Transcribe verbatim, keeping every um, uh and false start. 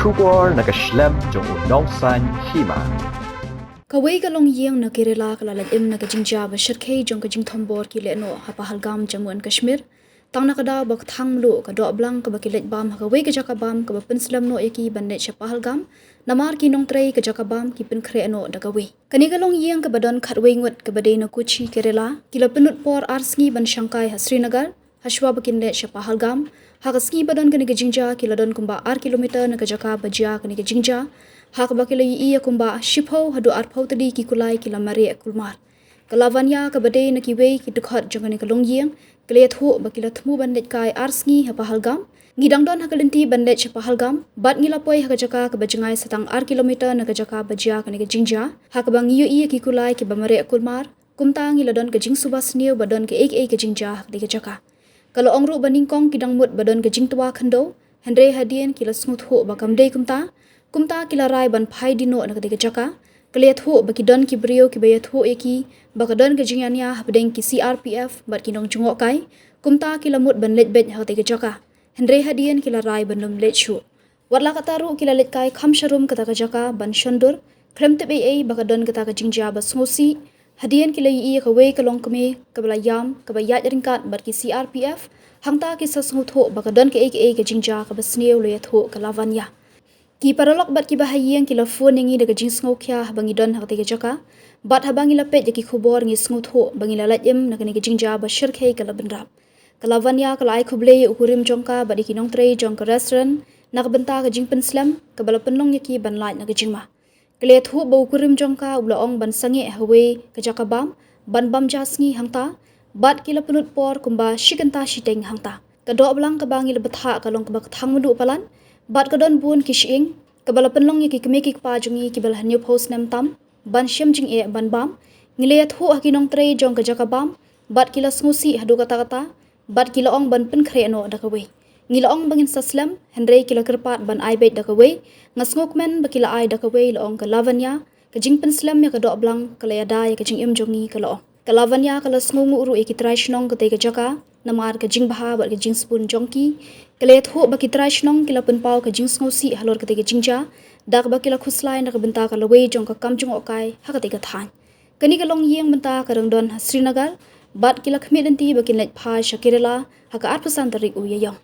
Khubor na ka shlem jong u nongsaiñ hima. Kawei ka longïing na Kerala ka la lait im na ka jingjia ba shyrkhei jong ka jingthombor ki lehnoh ha Pahalgam, Jammu and Kashmir. Tang na ka daw ba ka thang mluh ka doh blang kaba ki leit bam ha kawei ka jaka bam kaba pynslem noh ïa ki ban leit sha Pahalgam, namar ki nongtrei ka jaka bam ki pynkhreh noh da kawei. Kane ka longïing kaba don khatwei ngut kaba dei na Kochi, Kerala, ki la pynlut por ar sngi ban shangkai ha Srinagar, ha shuwa ba kin leit sha Pahalgam. Ha ka sngi ba don kane ka jingjia ki la don kumba ar kilometer na ka jaka ba jia kane ka jingjia, ha kaba ki la ïohi ïa kumba shiphew haduh arphew tylli ki kulai ki la mareh kulmar. Ka Lavanya kaba dei na kiwei ki dkhot jong kane ka longïing, ka la ïathuh ba ki la thmu ban leit kai ar sngi ha Pahalgam. Ngi dang don ha ka lynti ban leit sha Pahalgam, bad ngi la poi ha ka jaka kaba jngai sa tang ar kilometer na ka jaka ba jia kane ka jingjia, ha kaba ngi ïohi ïa ki kulai kiba mareh kulmar. Kumta ngi la don ka jingsuba sniew ba don kaei kaei ka jingjia ha katei ka jaka. Ka la ong ruh ba nyngkong ki dang mut ba don ka jingtwa khyndew, hynrei hadien ki la sngewthuh ba kam dei kumta. Kumta ki la rai ban phai dih noh na katei ka jaka. Ka la ïathuh ba ki don ki briew kiba ïathuh ïa ki ba ka don ka jingïania hapdeng ki C R P F bad ki nongjngohkai. Kumta ki la mut ban leit beit ha katei ka jaka, hynrei hadien ki la rai ban ym leit shuh. Wat la katta ruh ki la leit kai kham sharum kata ka jaka ban shon dur, khlem tip ei ei ba ka don kata ka jingjia ba sngewsih. Hadien ki la ïohi ïa kawei ka longkmie kaba la ïam, kaba ïaid ryngkat bad ki C R P F, hangta ki sa sngewthuh ba ka don kaei kaei ka jingjia kaba sniew, la ïathuh ka Lavanya. Ki paralok bad kiba ha ïing ki la phone ïa ngi da ka jingsngewkhia haba ngi don ha katei ka jaka, bad haba ngi la peit ïa ki khubor ngi sngewthuh ba ngi la lait im na kane ka jingjia ba shyrkhei ka la bynrap. Ka Lavanya ka la ai khublei ïa u kurim jong ka bad ïa ki nongtrei jong ka restaurant na ka bynta ka jingpynslem kaba la pynlong ïa ki ban lait na ka jingma. Ka la ïathuh ba u kurim jong ka u la ong ban sangeh ha kawei ka jaka bam, ban bam ja sngi hangta, bad ki la pynlut por kumba shi kynta shiteng hangta. Ka doh blang kaba ngi la bthah ka long kaba ka thang mluh palat, bad ka don bun ki shyieng, kaba la pynlong ïa ki kmie ki kpa jong ngi kiba la hynñiewphew snem tam ban shem jingeh ban bam. Ngi la ïathuh ha ki nongtrei jong ka jaka bam, bad ki la sngewsih haduh katta katta, bad ki la ong ban pynkhreh noh da kawei. Ngi la ong ba ngin sa slem, hynrei ki la kyrpad ban ai beit da kawei. Nga sngewkmen ba ki la ai da kawei, la ong ka Lavanya. Ka jingpynslem ïa ka doh blang ka la ïada ïa ka jingim jong ngi, ka la ong. Ka Lavanya ka la sngewnguh ruh ïa ki trai shnong katei ka jaka namar ka jingbha bad ka jingsbun jong ki. Ka la ïathuh ba ki trai shnong ki la pynpaw ka jingsngewsih halor katei ka jingjia, da kaba ki la khuslai na ka bynta ka lawei jong ka kam jngohkai ha katei ka thaiñ. Kane ka longïing mynta ka dang don ha Srinagar, bad ki la khmih lynti ba kin leit phai sha Kerala ha ka arphew san tarik u Ïaïong.